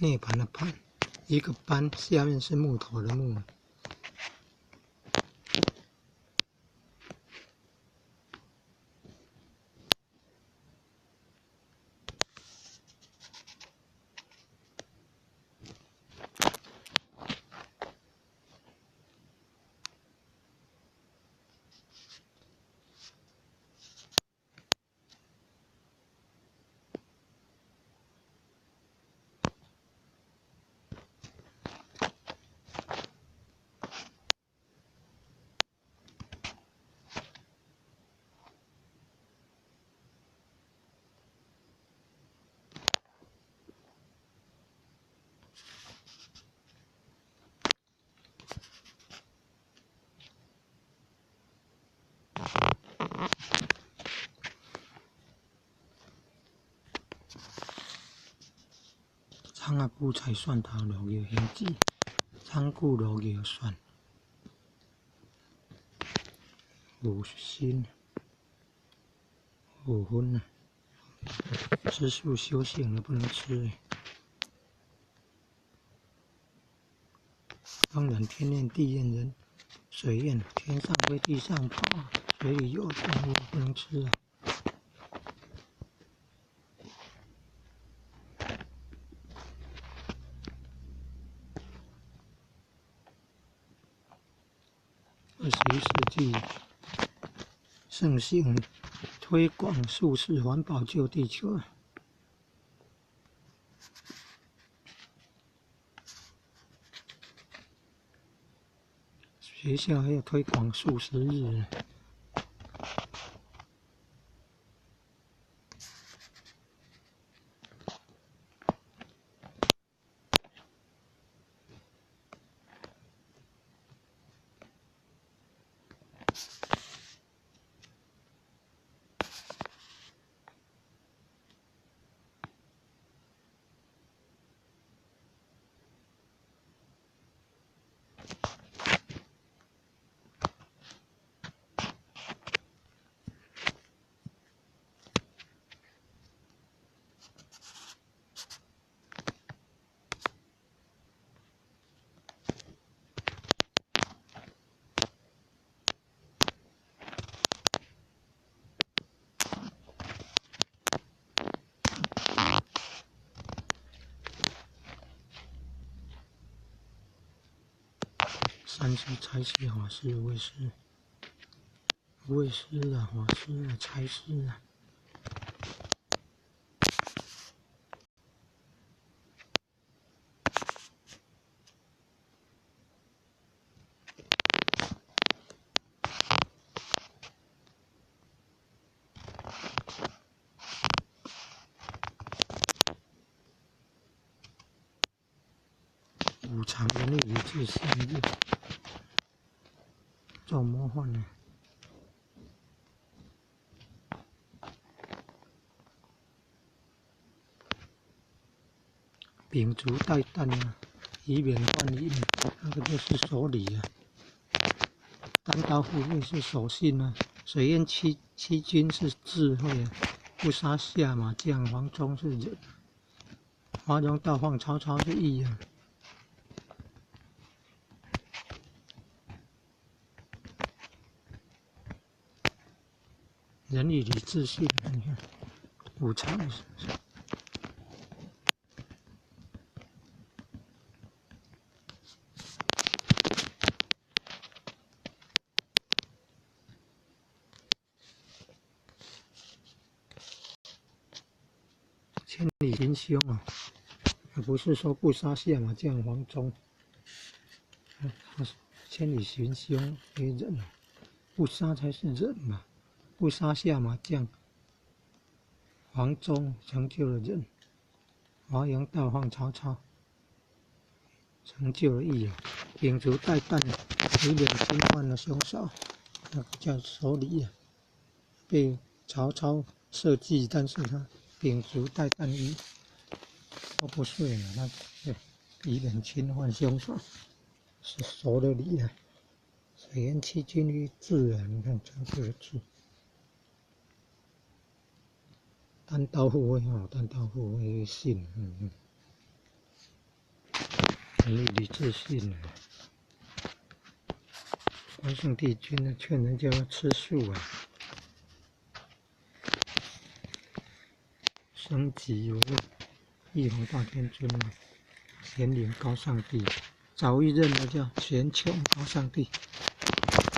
涅槃的槃，一个斑，下面是木头的木。仓仔久柴蒜头落叶行子，仓久落叶蒜，五心五分啊，吃素修行的不能吃。当然，天厌地厌人，水厌，天上飞，地上跑，水里游，动物不能吃啊。21世纪盛行推广素食环保救地球啊！学校还要推广素食日。三师、财师、法师、无畏师、无畏师啊，法师啊，财师啊。五常仁义礼智信义，做模范呢。秉烛待旦啊，以免犯淫，那个就是守礼啊。单刀赴会是守信啊，水淹七军是智慧啊，不杀下马将黄忠是仁，华容道放曹操是义啊。仁义礼智信，你看五常。千里寻凶啊，不是说不杀下马将黄忠，他是千里寻凶为仁啊，不杀才是仁嘛。不杀下马将黄忠成就了仁，华阳道放曹操成就了义啊，秉烛待旦，以免侵犯了凶手，那个叫守礼啊，被曹操设计，但是他秉烛待旦一都不睡了，他以免侵犯凶手，是守了礼啊。水淹七军于智啊，你看成就了智。单刀赴会吼，单刀赴会信。成立李自信啊。关圣帝君呢，劝人家要吃素啊。升级为玉皇大天尊啊，玄灵高上帝，早一任的叫玄穹高上帝。